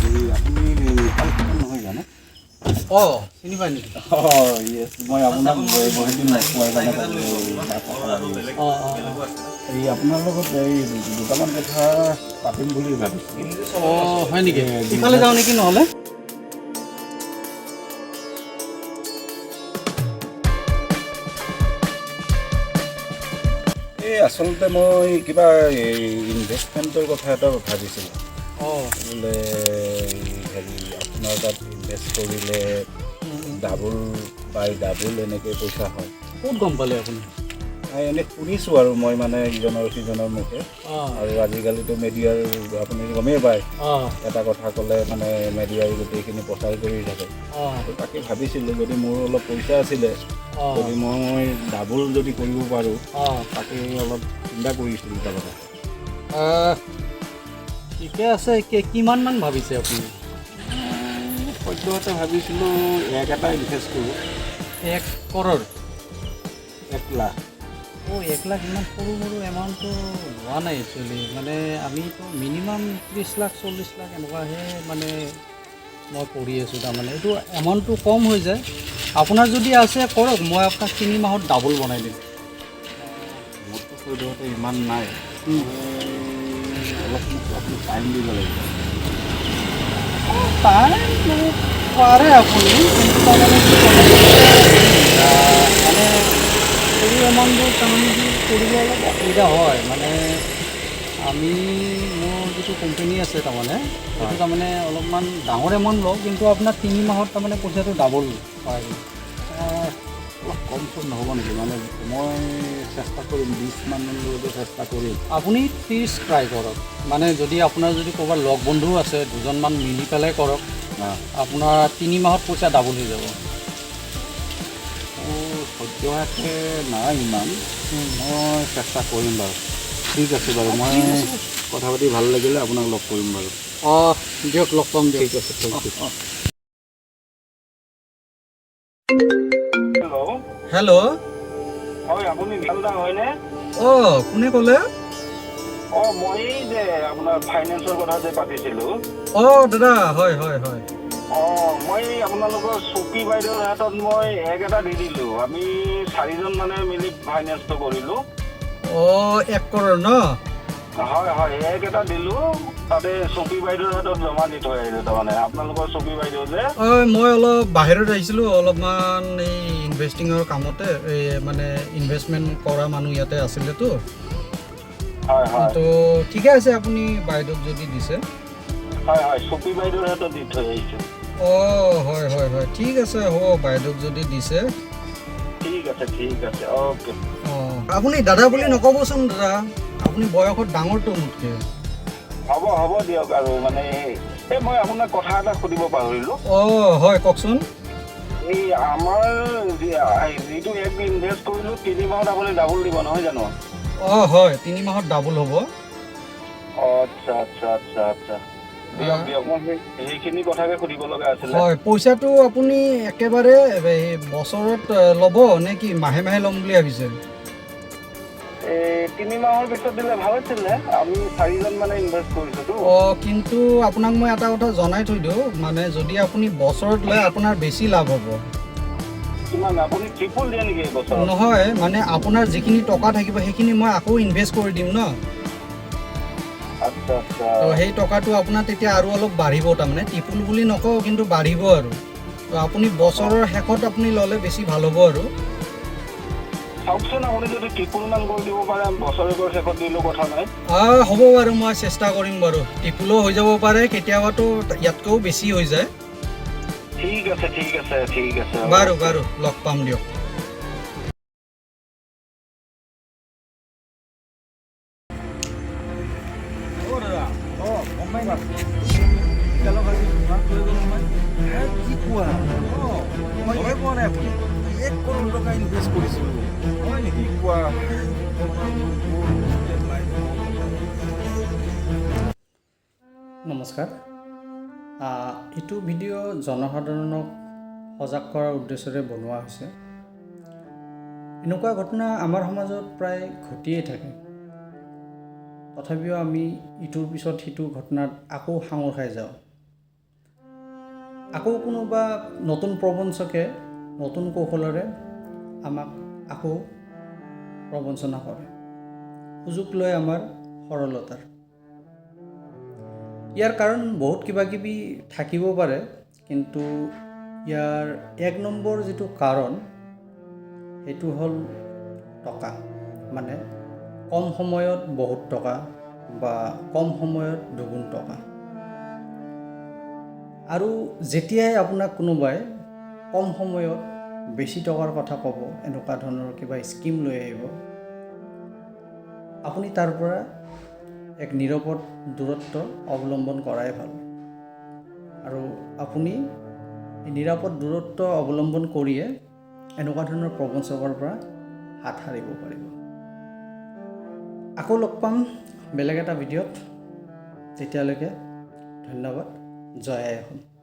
হেৰি, আপুনি নিশাল ফুকন নহয় জানো? অঁ, চিনি পায় নেকি? অঁ, য়েছ, মই আপোনাক বহুত দিন লগ পোৱাৰ কাৰণে কথা ভাবি আছোঁ। অঁ অঁ এই আপোনাৰ লগত এই দুটামান কথা পাতিম বুলি ভাবিছিলোঁ। অঁ, হয় নেকি? ইফালে যাওঁ নেকি নহ'লে? এই আচলতে মই কিবা এই ইনভেষ্টমেণ্টৰ কথা এটা ভাবিছিলোঁ। বোলে হেৰি, আপোনাৰ তাত ইনভেষ্ট কৰিলে ডাবল বাই ডাবল এনেকৈ পইচা হয়। ক'ত গম পালে আপুনি? নাই, এনেই শুনিছোঁ আৰু মই মানে ইজনৰ সিজনৰ মুখে। আৰু আজিকালিতো মেডিয়াৰ আপুনি গমেই পায়, এটা কথা ক'লে মানে মেডিয়াই গোটেইখিনি প্ৰচাৰ কৰি থাকে। তো তাকে ভাবিছিলোঁ, যদি মোৰ অলপ পইচা আছিলে, যদি মই ডাবল যদি কৰিব পাৰোঁ, তাকে অলপ চিন্তা কৰিছিলোঁ তাৰ কথা। ঠিকে আছে। কিমান মান ভাবিছে আপুনি? সদ্যহতে ভাবিছিলোঁ এক এটা ইনভেষ্ট কৰোঁ। 1 কৰোৰ? 1 লাখ। অঁ, 1 লাখ ইমান সৰু সৰু এমাউণ্টটো লোৱা নাই একচুৱেলি। মানে আমিতো মিনিমাম 30 লাখ, 40 লাখ এনেকুৱাহে মানে মই কৰি আছোঁ। তাৰমানে এইটো এমাউণ্টটো কম হৈ যায়। আপোনাৰ যদি আছে কৰক, মই আপোনাক 3 মাহত ডাবল বনাই দিম। মোৰতো সদ্যহতে ইমান নাই। মই অলপ মোক আপুনি টাইম দিব লাগিব। টাইম ল'ব পাৰে আপুনি, কিন্তু তাৰমানে কি কথাটো, মানে সৰু এমাউণ্টবোৰ তাৰমানে কি কৰিব অলপ অসুবিধা হয়। মানে আমি মোৰ যিটো কোম্পেনী আছে, তাৰমানে সেইটো তাৰমানে অলপমান ডাঙৰ এমাউণ্ট লওঁ, কিন্তু আপোনাৰ 3 মাহত তাৰমানে পইচাটো ডাবল কৰাই দিম। অলপ কম চম নহ'ব নেকি? মানে মই চেষ্টা কৰিম, 20 মানলৈকে চেষ্টা কৰিম। আপুনি 30 ট্ৰাই কৰক। মানে যদি আপোনাৰ যদি ক'ৰবাত লগ বন্ধু আছে, দুজনমান মিলি পেলাই কৰক। আপোনাৰ 3 মাহত পইচা ডাবল হৈ যাব। সদ্যহতে নাই ইমান। মই চেষ্টা কৰিম বাৰু। ঠিক আছে বাৰু, মই কথা পাতি ভাল লাগিলে, আপোনাক লগ কৰিম বাৰু। অঁ, দিয়ক, লগ পাম দিয়ক। ঠিক আছে, thank U. অঁ। হেল্ল'। হেল্ল'। হয়, আপুনি বিশাল দা হয়নে? অঁ, কোনে ক'লে? অঁ, মই এই যে আপোনাৰ ফাইনেন্সৰ কথা যে পাতিছিলোঁ। অঁ দাদা, হয় হয় হয়। অঁ, মই এই আপোনালোকৰ চকী বাইদেউৰ হাতত মই এক এটা দি দিলোঁ। আমি চাৰিজন মানে মিলি ফাইনেন্সটো কৰিলোঁ। অঁ, 1 কৰোৰ ন? হয় হয়, এক এটা দিলোঁ। তাতে চকী বাইদেউৰ হাতত জমা দি থৈ আহিলোঁ। তাৰমানে আপোনালোকৰ চকী বাইদেউ যে। অঁ, মই অলপ বাহিৰত আহিছিলোঁ, অলপমান এই ইনভেষ্টিঙৰ কামতে। এই মানে ইনভেষ্টমেণ্ট কৰা মানুহ ইয়াতে আছিলেতো। হয় হয়। তো ঠিকে আছে, আপুনি বাইদেউক যদি দিছে। হয় হয়, চকী বাইদেউৰ হাতত দি থৈ আহিছোঁ। অঁ, হয় হয় হয়, ঠিক আছে, হ'ব, বাইদেউক যদি দিছে। ঠিক আছে, ঠিক আছে, অ'কে। অঁ, আপুনি দাদা বুলি নক'বচোন দাদা, আপুনি বয়সত ডাঙৰটো মোতকৈ। হ'ব হ'ব দিয়ক। আৰু মানে এই মই আপোনাক কথা এটা সুধিব পাহৰিলোঁ। অঁ হয়, কওকচোন। এই আমাৰ যিটো এক ইনভেষ্ট কৰিলোঁ, 3 মাহত আপুনি ডাবল দিব নহয় জানো? অঁ হয়, 3 মাহত ডাবল হ'ব। আচ্ছা আচ্ছা আচ্ছা আচ্ছা, দিয়ক দিয়ক, মই সেইখিনি কথাকে সুধিব লগা আছিলে। হয়, পইচাটো আপুনি একেবাৰে এই বছৰত ল'ব নে কি মাহে মাহে ল'ম বুলি ভাবিছে? এই 3 মাহৰ পিছত দিলে ভাল আছিলে। আমি চাৰিজন মানে ইনভেষ্ট কৰিছোঁতো। অঁ, কিন্তু আপোনাক মই এটা কথা জনাই থৈ দিওঁ, মানে যদি আপুনি বছৰত লয় আপোনাৰ বেছি লাভ হ'ব। কিমান? আপুনি ট্ৰিপুল দিয়ে নেকি এই বছৰত? নহয়, মানে আপোনাৰ যিখিনি টকা থাকিব সেইখিনি মই আকৌ ইনভেষ্ট কৰি দিম ন। আচ্ছা আচ্ছা। তো সেই টকাটো আপোনাৰ তেতিয়া আৰু অলপ বাঢ়িব। তাৰমানে ট্ৰিপুল বুলি নকওঁ, কিন্তু বাঢ়িব আৰু। তো আপুনি বছৰৰ শেষত আপুনি ল'লে বেছি ভাল হ'ব আৰু। চাওকচোন, আপুনি যদি ট্ৰিপুল মান কৰি দিব পাৰে, বছৰেকৰ শেষত দিলেও কথা নাই। হ'ব বাৰু, মই চেষ্টা কৰিম বাৰু। ট্ৰিপুলো হৈ যাব পাৰে, কেতিয়াবাতো ইয়াতকৈও বেছি হৈ যায়। ঠিক আছে, ঠিক আছে, ঠিক আছে। বাৰু বাৰু, লগ পাম দিয়ক। অঁ, কি কোৱা? গমেই পোৱা নাই আপুনি? 1 কৰোৰ টকা ইনভেষ্ট কৰিছিলোঁ। হয় নেকি? কি কোৱা? নমস্কাৰ। এইটো ভিডিঅ' জনসাধাৰণক সজাগ কৰাৰ উদ্দেশ্যৰে বনোৱা হৈছে। এনেকুৱা ঘটনা আমাৰ সমাজত প্ৰায় ঘটিয়েই থাকে। তথাপিও আমি ইটোৰ পিছত সিটো ঘটনাত আকৌ সাঙুৰ খাই যাওঁ। আকৌ কোনোবা নতুন প্ৰবঞ্চকে নতুন কৌশলেৰে আমাক আকৌ প্ৰবঞ্চনা কৰে, সুযোগ লয় আমাৰ সৰলতাৰ। ইয়াৰ কাৰণ বহুত কিবা কিবি থাকিব পাৰে, কিন্তু ইয়াৰ এক নম্বৰ যিটো কাৰণ সেইটো হ'ল টকা। মানে কম সময়ত বহুত টকা বা কম সময়ত দুগুণ টকা। আৰু যেতিয়াই আপোনাক কোনোবাই কম সময়ত বেছি টকাৰ কথা ক'ব, এনেকুৱা ধৰণৰ কিবা স্কিম লৈ আহিব, আপুনি তাৰ পৰা এক নিৰাপদ দূৰত্ব অৱলম্বন কৰাই ভাল। আৰু আপুনি এই নিৰাপদ দূৰত্ব অৱলম্বন কৰিয়ে এনেকুৱা ধৰণৰ প্ৰবঞ্চকৰ পৰা হাত সাৰিব পাৰিব। আকৌ লগ পাম বেলেগ এটা ভিডিঅ'ত, তেতিয়ালৈকে ধন্যবাদ। জয় আই অসম।